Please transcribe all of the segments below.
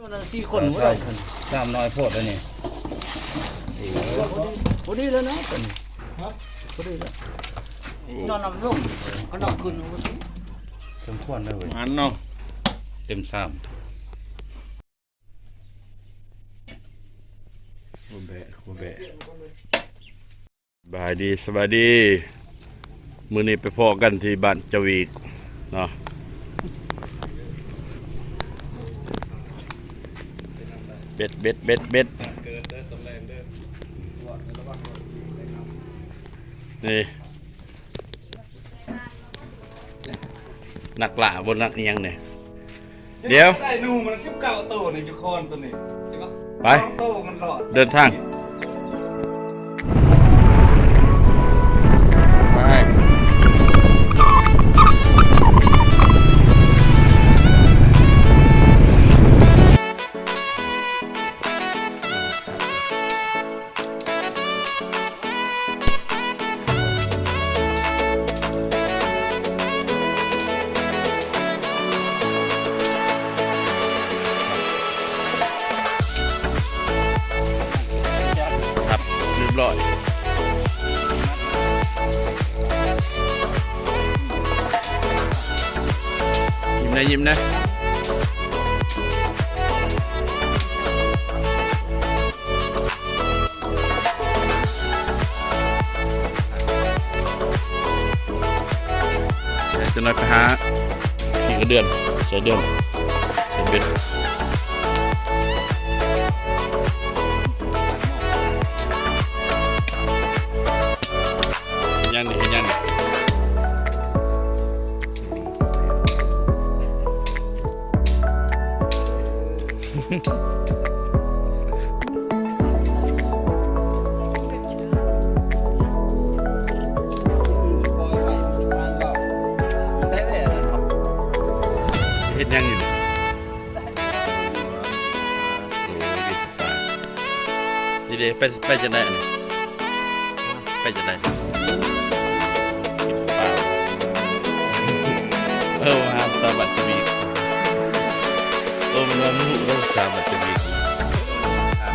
ມັນສີ່ຄົນບໍ່ໄດ້ ສາມນ້ອຍໂພດອັນນີ້ ພໍດີແລ້ວນະ ໂຕນີ້ ຮະ ພໍດີແລ້ວ ນອນນຳລົງ ເອົານຳຂຶ້ນ ສົມຄວນເລີຍເວີຍ ມັນເນາະ ເຕັມຊາມ ບໍ່ແບະ ບໍ່ແບະ. ສະບາຍດີ ສະບາຍດີ ມື້ນີ້ໄປພໍ້ກັນທີ່ບ້ານຈະວີກເນາະ ເບັດ ເບັດ ເບັດ ເບັດ ນີ້ ນັກລ່າບໍ່ ນັກອີ່ຫຍັງນີ້. ດຽວ ໄດ້ໜູມັນສິບເກົ້າໂຕນີ້ ຢູ່ຄອນໂຕນີ້ ໄປ ສອງໂຕມັນລອດ ເດີນທາງ ໄປ ຄັບ ຮຽບຮ້ອຍ ຍິ້ມແດ່ ຍິ້ມແດ່. ດຽວຈັກໜ້ອຍໄປຫາຂີ້ກະເດືອນ ໃສ່ເດືອນ ໃສ່ເບັດ ຫຍັງນີ້ ເຮັດຫຍັງນີ້? ເຮັດຫຍັງຢູ່ນີ້? ໂອ້ຍ ນີ້ເດ້ ໄປ ໄປຈັ່ງໃດອັນນີ້? ໄປຈັ່ງໃດ? ເອີ ຫາພາສາບັດຈະມີ ເອີ ມັນວ່າຮູ້ພາສາບັດຈະມີ ອາ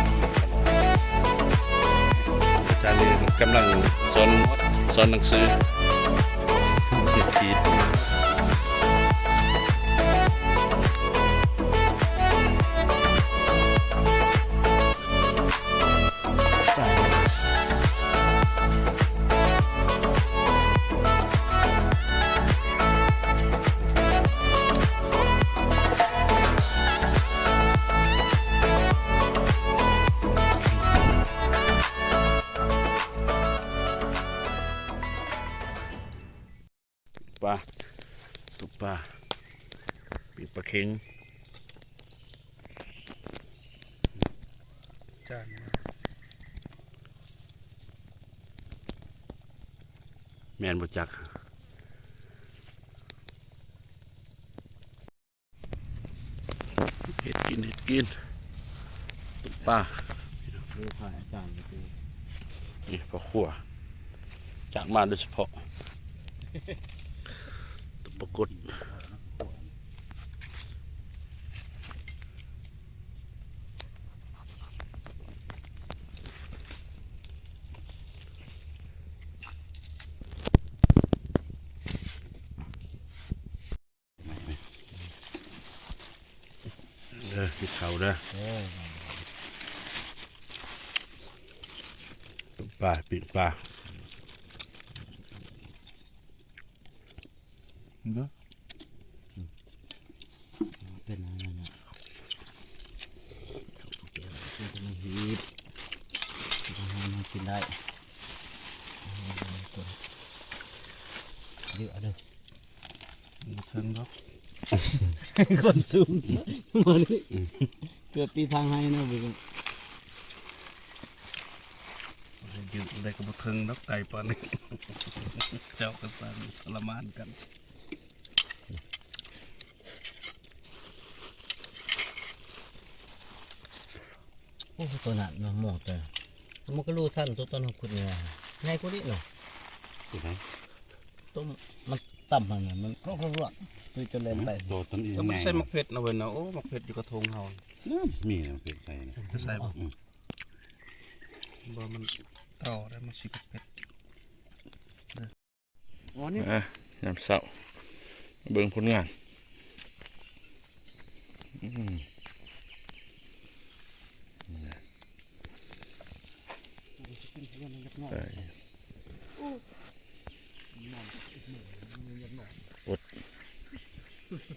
ຈານນີ້ກຳລັງສອນ ສອນໜັງສື ປາ ຕົ້ມປາ ປີ້ງປາເຄັງ ຈານມາ ແມ່ນບໍ່ຈັກ. ເຮັດກິນ ເຮັດກິນ ຕົ້ມປາ ເດີ ພາອາຈານໄປ ນີ້ພໍ່ຄົວ ຈາກມາໂດຍສະເພາະ ຕົ້ມປາກົດ. ເດີ ກິນເຂົ້າເດີ ເອີ ຕົ້ມປາ ປີ້ງປາ ເດີ ເປັນຫຍັງນະ ເປັນຫຍັງ ຮີດ ເຮັດໃຫ້ມັນກິນໄດ້ເດີ. ບໍ່ເຖິງດອກ ຄົນສູງ ມານີ້ ອືມ ເກືອບຕີທາງໄຮ່ນະ ບໍ່ ຢືນໄດ້ກໍບໍ່ເຖິງດອກ ໄກປານນີ້ ເຈົ້າກໍສ້າງທໍລະມານກັນ. ໂອ້ ໂຕນັ້ນເນາະ ມອງແຕ່ ມັນກໍຮູ້ທັນ ໂຕຕອນເຮົາຂຸດນີ້ ໃຫຍ່ກວ່ານີ້ເນາະ ໂຕມັນ ຕຳຫັ້ນນະ ມັນລວກໆ ຄືຈະແລ່ນໄປ ໂຕຕົນອີ່ຫຍັງ ແຕ່ບໍ່ໄດ້ໃສ່ໝາກເຜັດນະເວີຍນະ. ໂອ້ ໝາກເຜັດຢູ່ກະທົງເຮົາ ນັ້ນ ມີໝາກເຜັດໃສ່ນະ ຈະໃສ່ບໍ່? ອືມ ບໍ່ ມັນເກົ່າແລ້ວ ມັນຊິເຜັດ. ອໍ ນີ້ ອ່ະ ຍາມເຊົ້າ ເບິ່ງຜົນງານ ອືມ ໄດ້ ອົດ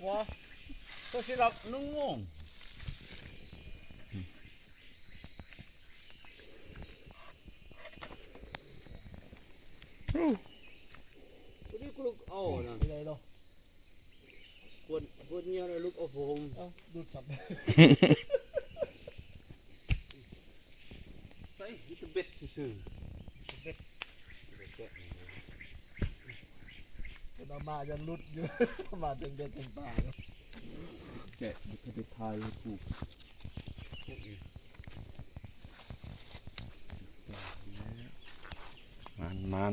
ວ່າ ກໍຊິຫຼັບໜຶ່ງໂມງ. ພໍດີກູລຸກເອົານະ ບໍ່ໄດ້ດອກ ປວດ ປວດເຫຍື້ອນະ ລຸກເອົາຜົມ ເອົ້າ ດູດສັບ ໃສ່ມີແຕ່ເບັດຊື່ໆ ເບັດ ເບັດ ເອົາມາຍັງຫຼຸດຢູ່ ມາເຖິງເບັດເຖິງປາ ແກະ ບໍ່ໄດ້ຖ່າຍຮູບ. ມານ ມານ ມານ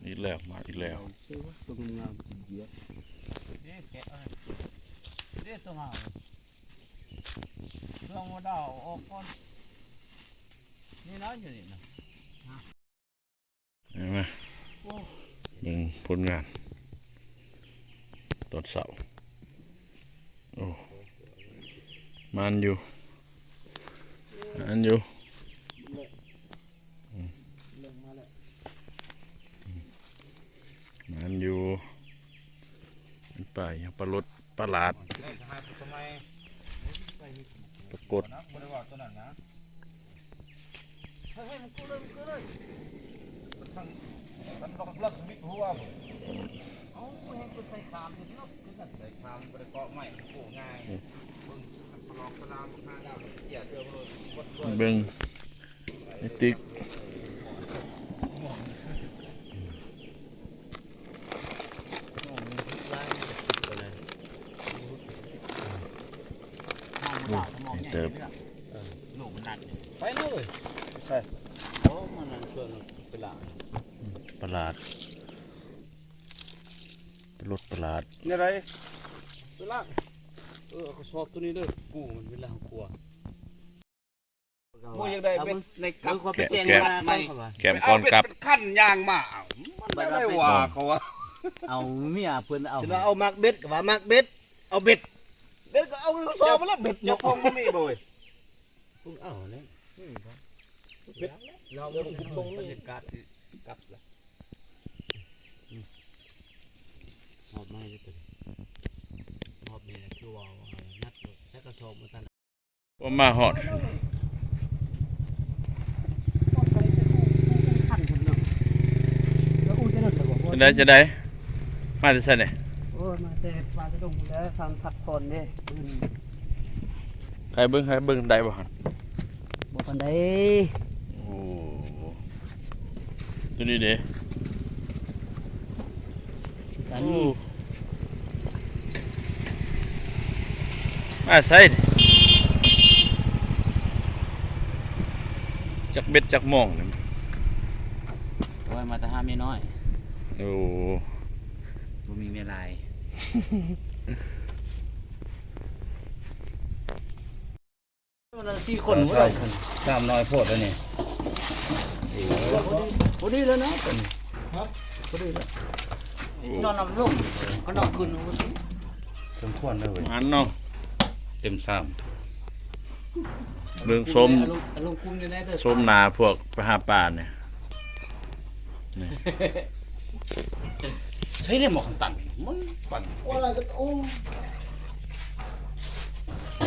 ອີກແລ້ວ ມານອີກແລ້ວ ເອີ ຕົວງາມໆ ເດ້ ແກະເອົາ ເດ້ ຕົວງາມ ເຄື່ອງບໍ່ໄດ້ເອົາອອກກ່ອນ ນີ້ນະ ຢູ່ນີ້ນະ. ເຫັນໄໝ? ໂອ້ ເບິ່ງຜົນງານຕອນເຊົ້າ. ໂອ້ ມານຢູ່ ມານຢູ່ ອືມ ມານຢູ່. ປາຫຍັງ? ປາລົດ ປາຫຼາດ ປາກົດ. ເບິ່ງໃນຕຶກ. ໂອ້ ໃຫຍ່ເຕີບ ໄປເລີຍ ໃສ່ ໂອ້ ມັນນັ້ນຊວນປະຫຼາດ ປະຫຼາດ ລົດປະຫຼາດ ແນວໃດ ປະຫຼາດ ເອີ ເອົາກະສອບໂຕນີ້ເດີ ປູມັນເວລາເຮົາຄົວ. ບໍ່ຢາກໄດ້ເບັດໃນກັບ ແກະ ແກະ ແກະກ່ອນກັບ ເປັນຂັ້ນຍ່າງມາ ເອົາ ມັນໄດ້ວ່າເຂົາວ່າ ເອົາເມຍເພິ່ນເອົາ ເອົາໝາກເບັດ ກໍວ່າໝາກເບັດ ເອົາເບັດ ເບັດກໍເອົາຊອມມາແລ້ວ ເບັດເນາະ ເຈົ້າຂອງບໍ່ມີບໍ່ເວີຍ ເພິ່ນເອົາແລ້ວ ເບັດ ເຮົາບໍ່ກຸມຕົງນີ້ ບັນຍາກາດຊິກັບລະ ຮອບໃໝ່ເລີຍ ຮອບນີ້ຄືວ່າ ນັດແລ້ວກະຊອມມາ ພໍມາຮອດ ຈັ່ງໃດ ຈັ່ງໃດ ມາແຕ່ໃສນີ້? ໂອ້ຍ ມາແຕ່ປ່າສະດົງພຸ້ນແຫຼະ ທາງພັກຜ່ອນເດ້ ໃຫ້ເບິ່ງ ໃຫ້ເບິ່ງໄດ້ບໍ່ຫັ້ນ? ບໍ່ປານໃດ ໂອ້ ຕົວນີ້ເດ້ ໂອ້ ມາໃສ ຈັກເບັດຈັກມອງນີ້ ໂອ້ຍ ມາແຕ່ຫາເມຍນ້ອຍ ໂອ້ ບໍ່ມີເມຍຫຼາຍ. ມັນສີ່ຄົນ ສາມ ບໍ່ໄດ້ ສາມນ້ອຍໂພດແລ້ວນີ້ ພໍດີແລ້ວນະ ພໍດີແລ້ວ ນອນນຳລົງ ກໍນອນຄືນ ສົມຄວນເລີຍເວີຍ ອັນເນາະ ເຕັມຊາມ ເບິ່ງຊົມ ຊົມໜ້າພວກໄປຫາປານີ້. ໃຊ້ເຫຼັ້ມບໍ່ຄັນຕັນ ມັນປັ່ນ ໂອ້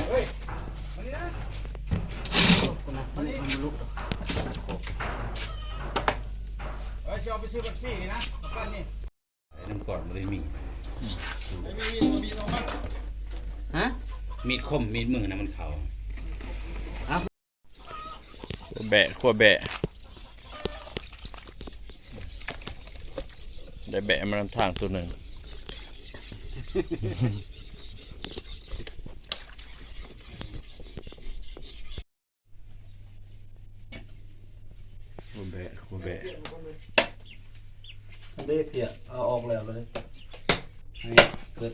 ເຮີ້ຍ ມານີ້ນະ ໂອ້ ມັນ ມັນບໍ່ລຸກດອກ ເອີ ຊິເອົາໄປຊື້ເປັບຊີນີ້ນະ ມາປັ່ນນີ້ ນ້ຳກອດບໍ່ໄດ້ມີ ຮະ ມີດຄົມ ມີດມືນະ ມັນເຂົ້າ. ຂົ້ວແບະ ຂົ້ວແບະ ໄດ້ແບະມານຳທາງໂຕໜຶ່ງ ຂົ້ວແບະ ຂົ້ວແບະ. ເດ້ ເພຍ ເອົາອອກແລ້ວເລີຍ ໃຫ້ເກີດ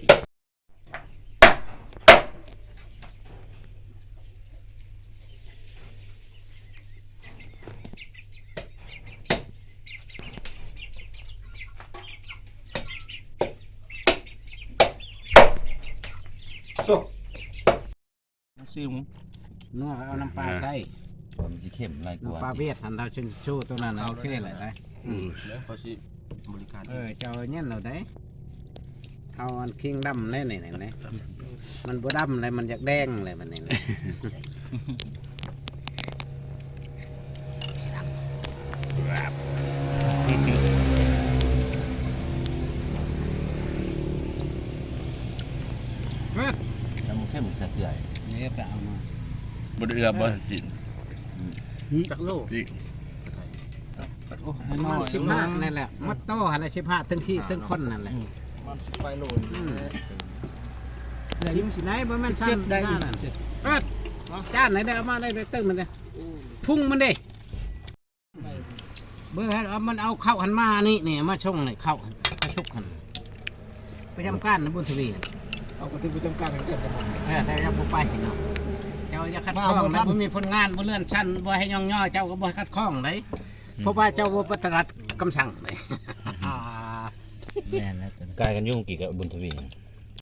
ສຸກ. ຊີມ ນົວເອົານ້ຳປາໃສ່ ມັນຊິເຄັມຫຼາຍກວ່າ ນ້ຳປາຫວຽດຫັ້ນ ລາວເຊີນຊູໂຕນັ້ນ ໂອເຄແຫຼະໄດ໋. ອືມ ແລ້ວເຂົາຊິບໍລິການ ເອີ ເຈົ້າເຢັນແລ້ວໄດ໋. ເຮົາອັນຄິງດຳແລ້ວນີ້ ນີ້ ມັນບໍ່ດຳແລ້ວ ມັນຢາກແດງແລ້ວບັດນີ້. ເອີດ ແລ້ວມັນເຂັ້ມແຊບເຈື່ອຍ ນີ້ໄປເອົາມາ ບໍ່ໄດ້ເອື້ອບໍ່ຊິ ຈັກໂລ ໂອ້ ມັນສິບຫ້ານັ້ນແຫຼະ ມັດໂຕຫັ້ນລະ ສິບຫ້າ ເຖິງທີ່ເຖິງຄົນນັ້ນແຫຼະ ປະມານສິບປາຍໂລ ອືມ ເອື້ອຍຢູ່ຊິໄດ້ ບໍ່ແມ່ນຊັ້ນ ເອີດ ຈານໃດໄດ້ເອົາມາໄດ້ ໄດ້ເຕີມມັນເດ້ ພຸງມັນເດ້. ເບິ່ງໃຫ້ ເອົາ ມັນເອົາເຂົ້າຫັ້ນມານີ້ ນີ້ມາຊົງນີ້ ເຂົ້າ ເຂົ້າສຸກຫັ້ນ ປະຈຳການນະ ບຸນທະວີ ເອົາກະຕິປະຈຳການກັນ ເອີ ແຕ່ເຈົ້າບໍ່ໄປເນາະ ເຈົ້າຢ່າຂັດຂ້ອງນະ ບໍ່ມີຜົນງານ ບໍ່ເລື່ອນຊັ້ນ ບໍ່ໃຫ້ຍ້ອງຍໍ ເຈົ້າກໍບໍ່ໃຫ້ຂັດຂ້ອງໃດ໋ ເພາະວ່າເຈົ້າບໍ່ປະຕິບັດຄຳສັ່ງໃດ໋. ແມ່ນແລ້ວ ກາຍກັນຢູ່ກີ້ກັບບຸນທະວີ.